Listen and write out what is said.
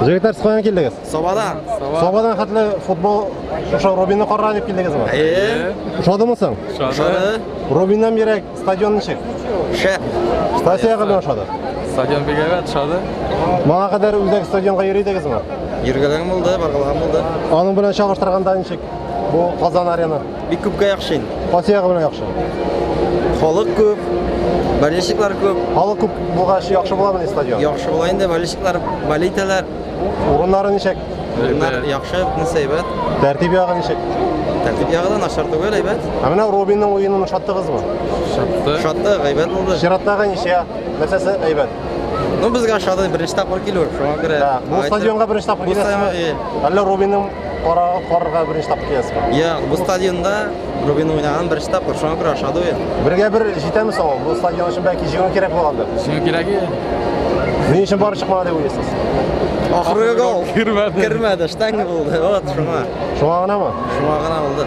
Егетләр, сез каян килдегез? Сабадан. Сабадан хәтле футбол шушы Рубинны карарга дип килдегезме? Әйе. Ошадымы соң? Ошады. Рубиннан бирәк стадион ничек? Шәп. Кайсы ягы белән ошады? Стадион бик әйбәт, ошады. Моңа кадәр үзәк стадионга йөри идегезме? Йөргәләгән булды, баргалаган булды. Аның белән чагыштырганда ничек? Бу Казан арена. Бик күпкә яхшы инде. Кайсы ягы белән яхшы? Халык күп, болельщиклар күп. Халык күп булгач яхшы буламыни стадион? Яхшы була инде, болельщиклар болеть итәләр. Урыннары ничек? Урыннар яхшы, бөтенесе әйбәт. Тәртип ягы ничек? Тәртип ягы да начар түгел, әйбәт. Ә менә Рубинның уенын ошаттыгызмы? Ошатты. Ошатты, әйбәт булды. Чираттагы ничья? Нәрсәсе әйбәт? Ну, безгә ошады, беренче тапкыр килү, шуңа күрә. Да, бу стадионга беренче тапкыр Бу стадионга, киләсезме? э. Әллә Рубинның карарга беренче тапкыр киләсезме? Юк, бу стадионда Рубин уйнаган беренче тапкыр, шуңа күрә ошады уен. Бергә бер җитәме соң ул? Бу стадион өчен бәлки җиңү кирәк булгандыр. Җиңү кирәк иде. Ни өчен барып чыкмады дип уйлыйсыз? Ахыргы гол Кермәде. Кермәде, штанга булды. Вот, шуңа. Шуңа гынамы? Шуңа гына булды.